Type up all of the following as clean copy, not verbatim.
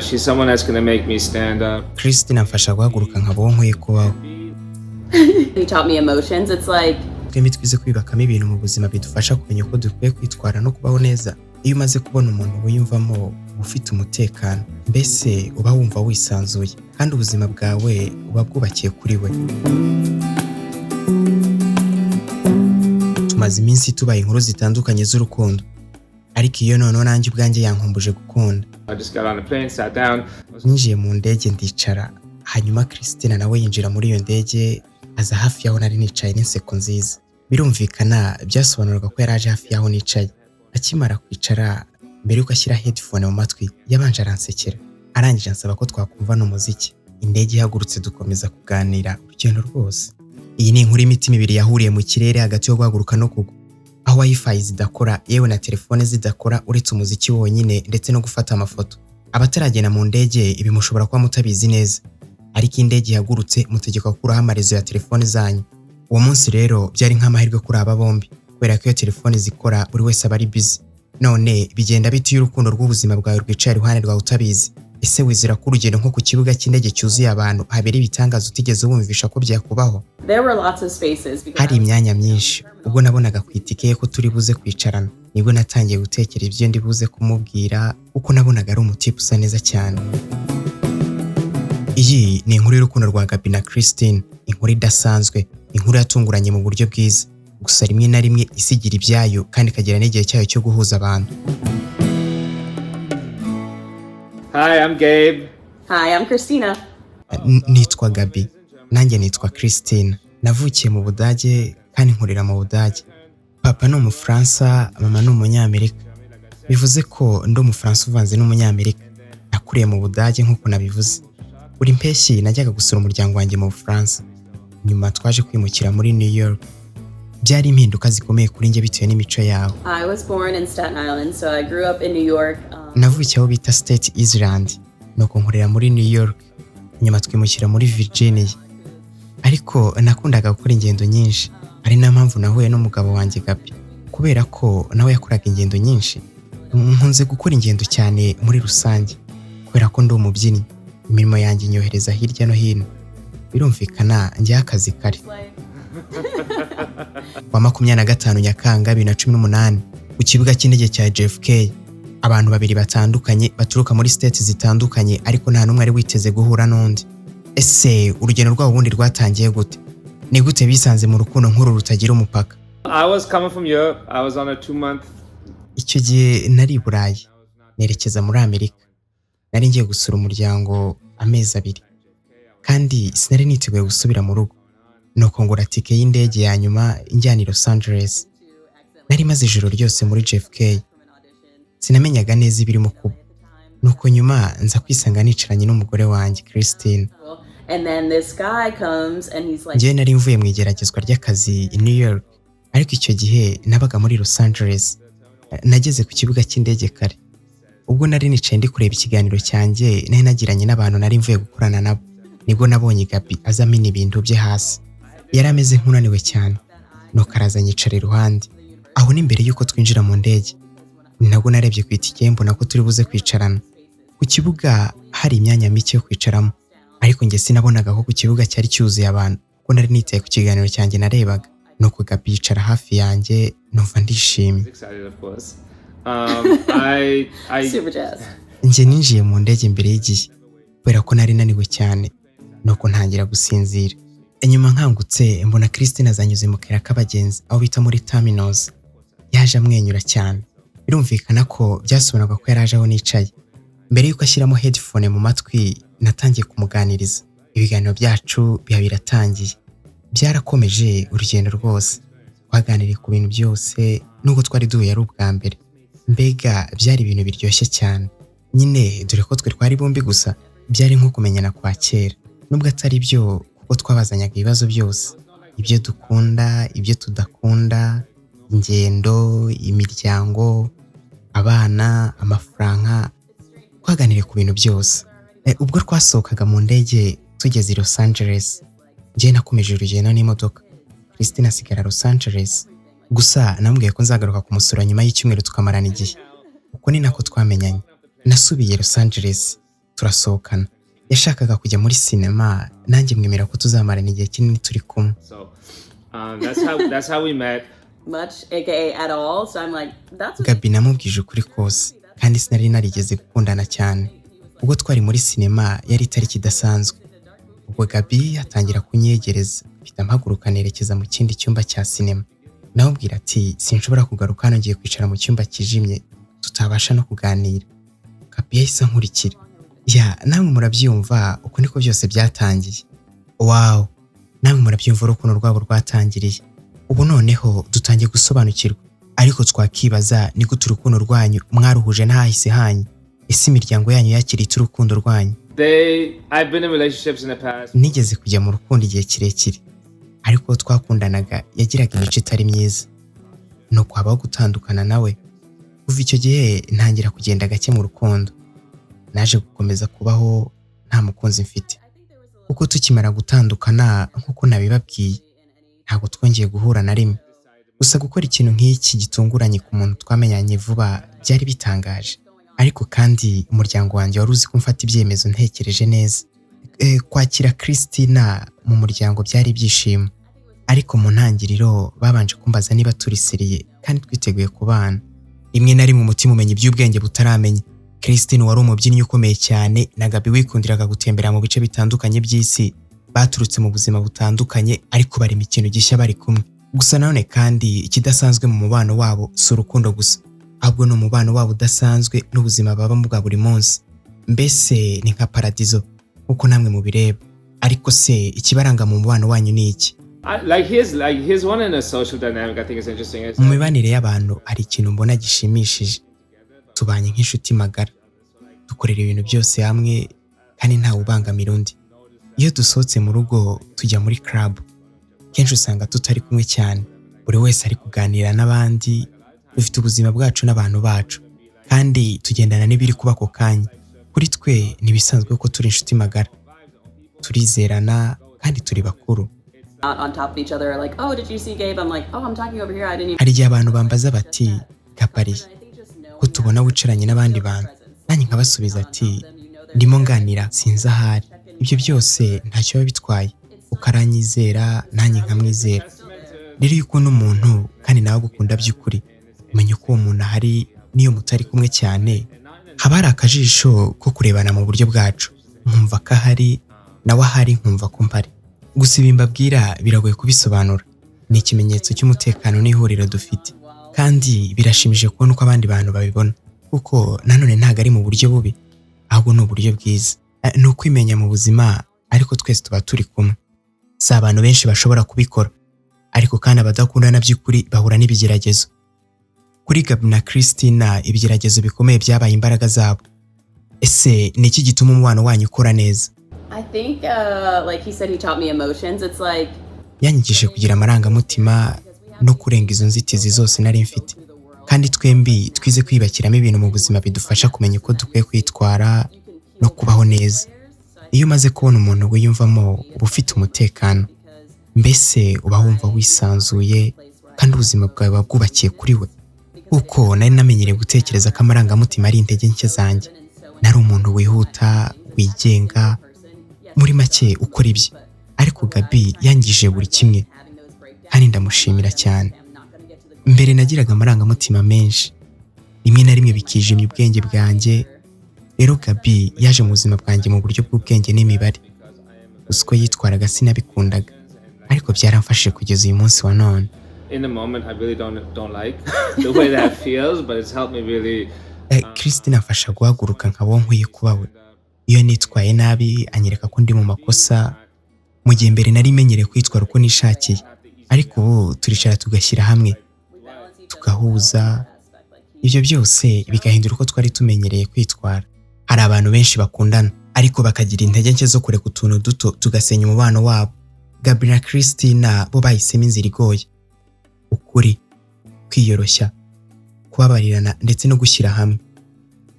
She's someone that's gonna make me stand up. Christine amfasha guhaguruka nkaba uwo nkwiye kubaho. He taught me emotions. It's like Twembi twize kwibakamo ibintu mu buzima bidufasha kumenya uko dukwiye kwitwara no kubaho neza. Iyo umaze kubona umuntu wiyumvamo, uba ufite umutekano, mbese uba wumva wisanzuye kandi ubuzima bwawe buba bwubakiye kuri we. Tumaze iminsi tubaye inkuru zitandukanye z'urukundo, ariko iyo noneho nanjye ubwanjye yankumbuje gukunda. I just got on the plane, sat down. Ninjiye mu ndege ndicara, hanyuma Christina nawe yinjira muri iyo ndege, aza hafi y'aho nari nicaye n'inseko nziza. Birumvikana byasobanuraga ko yari aje hafi y'aho nicaye. Akimara kwicara, mbere yuko ashyira headphone mu matwi, yabanje aransekera, arangije ansaba ko twakumvana umuziki. Indege ihagurutse dukomeza kuganira urugendo rwose. Iyi ni inkuru y'imitima ibiri yahuriye mu kirere hagati yo guhaguruka no kugwa, aho wifi zidakora, yewe na telefone zidakora, uretse umuziki wonyine ndetse no gufata amafoto. Abataragenda mu ndege ibi mushobora kuba mutabizi neza, ariko iyo indege ihagurutse mutegekwa gukuraho amarezo ya telefone zanyu. Uwo munsi rero byari nk'amahirwe kuri aba bombi, kubera ko iyo telefone zikora buri wese aba ari busy. None bigenda bite iyo urukundo rw'ubuzima bwawe rwicaye iruhande rwawe utabizi? Ese wizera ko urugendo nko ku kibuga cy'indege cyuzuye abantu habera ibitangaza utigeze wumvisha ko byakubaho? There were lots of spaces because Hari imyanya myinshi. Ubwo nabonaga ku itike ye ko turi buze kwicarana, nibwo natangiye gutekereza ibyo ndi buze kumubwira, kuko nabonaga ari umutipe usa neza cyane. Iyi ni inkuru y'urukundo rwa Gaby na Christine, inkuru idasanzwe, inkuru yatunguranye mu buryo bwiza, gusa rimwe na rimwe isigira ibyayo kandi ikagera n'igihe cyayo cyo guhuza abantu. Hi, I'm Gabe. Hi, I'm Christina. Nitwa Gaby, nanjye nitwa Christine. Navukiye mu Budage kandi nkurira mu Budage. Papa ni Umufaransa, mama ni Umunyamerika. Bivuze ko ndi Umufaransa uvanze n'Umunyamerika. Nakuriye mu Budage nk'uko nabivuze. Buri mpeshyi najyaga gusura umuryango wanjye mu Bufaransa. Nyuma twaje kwimukira muri New York. Byari impinduka zikomeye kuri njye bitewe n'imico yaho. I was born in Staten Island, so I grew up in New York. Navukiye aho bita State Island, nuko nkurira muri New York, nyuma twimukira muri Virginia. Ariko nakundaga gukora ingendo nyinshi, ari nayo mpamvu nahuye n'umugabo wanjye Gaby, kubera ko nawe yakoraga ingendo nyinshi. Nkunze gukora ingendo cyane muri rusange, kubera ko ndi umubyinnyi. Imirimo yanjye inyohereza hirya no hino. Birumvikana njyaho akazi kari. Wa 25 Nyakanga 2018, ku kibuga cy'indege cya JFK, abantu babiri batandukanye baturuka muri state zitandukanye, ariko nta n'umwe ari witeze guhura n'undi. Ese urugendo rwabo bundi rwatangiye gute? Ni gute bisanze mu rukundo nk'uru rutagira umupaka? I was coming from Europe. I was on a 2-month. Icyo gihe nari i Burayi nerekeza muri Amerika. Nari ngiye gusura umuryango amezi 2, kandi sinari niteguye gusubira mu rugo. Nuko ngura tike y'indege ya nyuma injyana i Los Angeles. Nari maze ijoro ryose muri JFK, sinamenyaga neza ibirimo kuba. Nuko nyuma nza kwisanga nicaranye n'umugore wanjye Christine. And then this guy comes and he's like, Njyewe nari mvuye mu igeragezwa ry'akazi i New York, ariko icyo gihe nabaga muri Los Angeles. Nageze ku kibuga cy'indege kare. Ubwo nari nicaye ndi kureba ikiganiro cyanjye nari nagiranye n'abantu nari mvuye gukorana nabo, nibwo nabonye Gaby aza amena ibintu bye hasi. Yari ameze nk'unaniwe cyane, nuko araza anyicara iruhande. Aho ni mbere y'uko twinjira mu ndege. Ni nabwo narebye ku itike mbona ko turi buze kwicarana. Ku kibuga hari imyanya mike yo kwicaramo, ariko njye sinabonaga ko ku kibuga cyari cyuzuye abantu, kuko nari nitaye ku kiganiro cyanjye narebaga. Nuko Gaby yicara hafi yanjye, numva ndishimye. Excited, of course. I super jazzed. Njye ninjiye mu ndege mbere y'igihe kubera ko nari naniwe cyane, nuko ntangira gusinzira. Inyuma nkangutse mbona Christine azanyuze mu kayira k'abagenzi aho bita muri terminals. Yaje amwenyura cyane. Birumvikana ko byasobanuraga ko yari aje aho nicaye. Mbere y'uko ashyiramo headphone mu matwi, natangiye kumuganiriza. Ibiganiro byacu biba biratangiye. Byarakomeje urugendo rwose. Twaganiriye ku bintu byose nubwo twari duhuye ari ubwa mbere. Mbega byari ibintu biryoshye cyane. Nyine dore ko twe twari bombi gusa, byari nko kumenyana kwa kera. Nubwo atari byo, kuko twabazanyaga ibibazo byose. Ibyo dukunda, ibyo tudakunda, ingendo, imiryango, abana, amafaranga, twaganiriye ku bintu byose. Ubwo twasohokaga mu ndege tugeze i Los Angeles, njyewe nakomeje urugendo n'imodoka. Christine asigara Los Angeles. Gusa namubwiye ko nzagaruka kumusura nyuma y'icyumweru tukamarana igihe. Uko ni nako twamenyanye. Nasubiye Los Angeles, Turasohokana. Yashakaga kujya muri sinema, nanjye mwemera ko tuzamarana igihe kinini turi kumwe. So that's how we met. Much, aka at all. So I'm like, that's what Gabi namubwije ukuri kose, kandi sinari narigeze gukundana cyane. Ubwo twari muri sinema, yari itariki idasanzwe. Ubwo Gabi atangira kunyegereza, mpita mpaguruka nerekeza mu kindi cyumba cya sinema. Namubwira ati: "Sinshobora kugaruka hano, ngiye kwicara mu cyumba kijimye tutabasha no kuganira." Gabi yahise ankurikira. Ya, namwe murabyumva, uko niko byose byatangiye. Wow, namwe murabyumva urukundo rwabo rwatangiriye. Ubu noneho dutangiye gusobanukirwa, ariko twakibaza: ni gute urukundo rwanyu mwaruhuje n'ahahise hanyu? Ese imiryango yanyu yakiriye ite urukundo rwanyu? I've been in relationships in the past. Nigeze kujya mu rukundo igihe kirekire, ariko uwo twakundanaga yagiraga imico itari myiza, nuko habaho gutandukana nawe. Kuva icyo gihe ntangira kugenda gake mu rukundo. Naje gukomeza kubaho nta mukunzi mfite, kuko tukimara gutandukana, nk'uko nabibabwiye, ntabwo twongeye guhura na rimwe. Gusa gukora ikintu nk'iki gitunguranye ku muntu twamenyanye vuba byari bitangaje. Ariko kandi umuryango wanjye wari uzi ko mfata ibyemezo ntekereje neza. Kwakira Christina mu muryango byari ibyishimo, ariko mu ntangiriro babanje kumbaza niba turi sérieux kandi twiteguye kubana. Rimwe na rimwe umutima umenya iby'ubwenge butaramenya. Christine wari umubyinnyi ukomeye cyane na Gabi wikundiraga gutembera mu bice bitandukanye by'isi, baturutse mu buzima butandukanye, ariko barema ikintu gishya bari kumwe. Gusa nanone kandi, ikidasanzwe mu mubano wabo si urukundo gusa, ahubwo ni umubano wabo udasanzwe n'ubuzima babamo bwa buri munsi. Mbese ni nka paradizo nk'uko namwe mubireba. Ariko se ikibaranga mu mubano wanyu ni iki? Like here's one in a social dynamic I think is interesting. Is Mu mibanire y'abantu hari ikintu mbona gishimishije. Tubanye nk'inshuti magara, dukorera ibintu byose hamwe kandi ntawe ubangamira undi. Iyo dusohotse mu rugo tujya muri club, kenshi usanga tutari kumwe cyane, buri wese ari kuganira n'abandi. Dufite ubuzima bwacu n'abantu bacu, kandi tugendana n'ibiri kuba ako kanya. Kuri twe ntibisanzwe ko turi inshuti magara, turizerana kandi turi bakuru. Not on top of each other, like, "Oh, did you see Gabe?" I'm like, "Oh, I'm talking over here. I didn't even." Hari igihe abantu bambaza bati: "Gabi ari he, ko tubona wicaranye n'abandi bantu?" Nanjye nkabasubiza ati: "Ndimo nganira, sinzi ahari." Ibyo byose ntacyo biba bitwaye, kuko aranyizera nanjye nkamwizera. Rero iyo ukunda umuntu kandi nawe agukunda by'ukuri, umenya ko uwo muntu ahari n'iyo mutari kumwe cyane. Haba hari akajisho ko kurebana mu buryo bwacu, nkumva ko ahari, nawe ahari nkumva ko mpari. Gusa ibi mbabwira biragoye kubisobanura. Ni ikimenyetso cy'umutekano n'ihuriro dufite, kandi birashimishije kubona uko abandi bantu babibona, kuko nanone ntabwo ari mu buryo bubi, ahubwo ni uburyo bwiza. Ni ukwimenya mu buzima, ariko twese tuba turi kumwe. Si abantu benshi bashobora kubikora, ariko kandi abadakundana by'ukuri bahura n'ibigeragezo. Kuri Gabi na Christina, ibigeragezo bikomeye byabaye imbaraga zabo. Ese ni iki gituma umubano wanyu ukora neza? I think, like he said, he taught me emotions. It's like Yanyigishije kugira amarangamutima no kurenga izo nzitizi zose nari mfite. Kandi twembi twize kwiyubakiramo ibintu mu buzima bidufasha kumenya uko dukwiye kwitwara no kubaho neza. Iyo umaze kubona umuntu wiyumvamo, uba ufite umutekano, mbese uba wumva wisanzuye, kandi ubuzima bwawe buba bwubakiye kuri we. Kuko nari namenyereye gutekereza ko amarangamutima ari intege nke zanjye. Nari umuntu wihuta, wigenga, muri make ukora ibye. Ariko Gabi yangije buri kimwe, kandi ndamushimira cyane. Mbere nagiraga amarangamutima menshi, rimwe na rimwe bikijimya ubwenge bwanjye. Rero Gabi yaje mu buzima bwanjye mu buryo bw'ubwenge n'imibare. Gusa uko yitwaraga sinabikundaga, ariko byaramfashije kugeza uyu munsi wa none. In the moment, I really don't like the way that feels, but it's helped me really. Christine amfasha guhaguruka nkaba uwo nkwiye kuba we. Iyo nitwaye nabi anyereka ko ndi mu makosa, mu gihe mbere nari menyereye kwitwara uko nishakiye. Ariko ubu turicara tugashyira hamwe, tugahuza, ibyo byose bigahindura uko twari tumenyereye kwitwara. Hari abantu benshi bakundana ariko bakagira intege nke zo kureka utuntu duto tugasenya umubano wabo. Gabi na Christina bo bahisemo inzira igoye: ukuri, kwiyoroshya, kubabarirana ndetse no gushyira hamwe.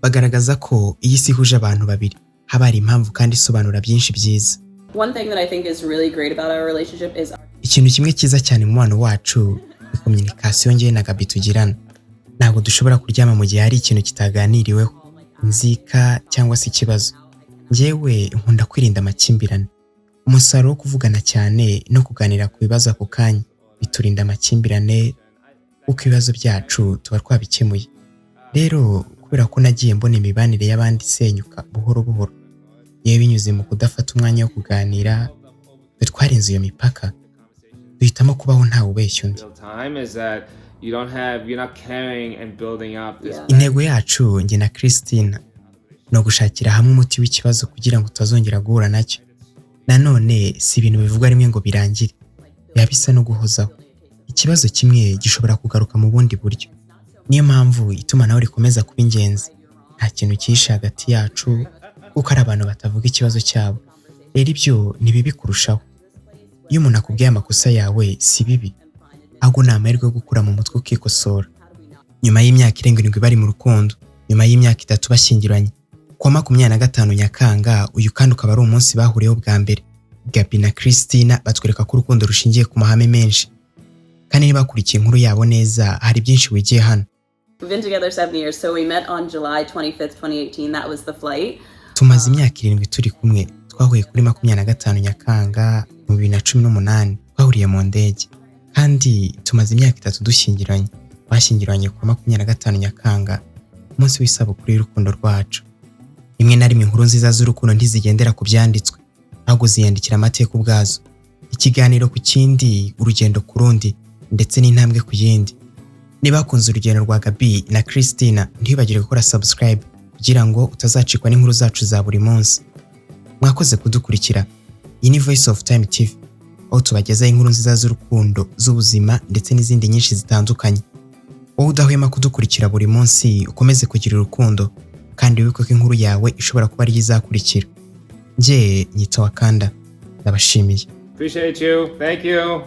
Bagaragaza ko iyi si ihuje abantu babiri haba hari impamvu kandi isobanura byinshi byiza. One thing that I think is really great about our relationship is Ikintu kimwe cyiza cyane mu mubano wacu ni communication njyewe na Gabi tugirana. Ntabwo dushobora kuryama mu gihe hari ikintu kitaganiriweho, inzika cyangwa se ikibazo. Njyewe nkunda kwirinda amakimbirane. Umusaruro wo kuvugana cyane no kuganira ku bibazo ako kanya biturinda amakimbirane, kuko ibibazo byacu tuba twabikemuye. Rero kubera ko nagiye mbona imibanire y'abandi isenyuka buhoro buhoro, yewe binyuze mu kudafata umwanya wo kuganira, twe twarenze iyo mipaka, duhitamo kubaho ntawe ubeshya undi. Real time is that you don't have you're not carrying and building up this Intego yacu, njye na Christina, ni ugushakira hamwe umuti w'ikibazo kugira ngo tutazongera guhura nacyo. Nanone si ibintu bivugwa rimwe ngo birangire, biba bisa no guhozaho. Ikibazo kimwe gishobora kugaruka mu bundi buryo. Niyo mpamvu itumanaho rikomeza kuba ingenzi. Nta kintu cyihishe hagati yacu, kuko ari abantu batavuga ikibazo cyabo. Rero ibyo ni bibi kurushaho. Iyo umuntu akubwiye amakosa yawe si bibi, ahubwo ni amahirwe yo gukura mu mutwe ukikosora. Nyuma y'imyaka irenga 7 bari mu rukundo, nyuma y'imyaka 3 bashyingiranye, kuwa 25 Nyakanga, uyu kandi ukaba ari umunsi bahuriyeho bwa mbere, Gabi na Christina batwereka ko urukundo rushingiye ku mahame menshi. Kandi niba bakurikiye inkuru yabo neza, hari byinshi wigiye hano. We've been together 7 years. So we met on July 25th, 2018. That was the flight. Tumaze imyaka 7 turi kumwe. Twahuye kuri 25 Nyakanga mu 2018, twahuriye mu ndege. Kandi tumaze imyaka 3 dushyingiranye. Twashyingiranye ku wa 25 Nyakanga, umunsi w'isabukuru y'urukundo rwacu. Rimwe na rimwe inkuru nziza z'urukundo ntizigendera ku byanditswe, ahubwo ziyandikira amateka ubwazo, ikiganiro ku kindi, urugendo ku rundi, ndetse n'intambwe ku yindi. Niba wakunze urugendo rwa Gabi na Christina, ntiwibagirwe gukora subscribe kugira ngo utazacikwa n'inkuru zacu za buri munsi. Mwakoze kudukurikira. Iyi ni Voice of Time TV, aho tubagezaho inkuru nziza z'urukundo, z'ubuzima ndetse n'izindi nyinshi zitandukanye. Wowe udahwema kudukurikira buri munsi, ukomeze kugira urukundo, kandi wibuke ko inkuru yawe ishobora kuba ariyo izakurikira. Njye nyita Wakanda, ndabashimiye. Appreciate you. Thank you.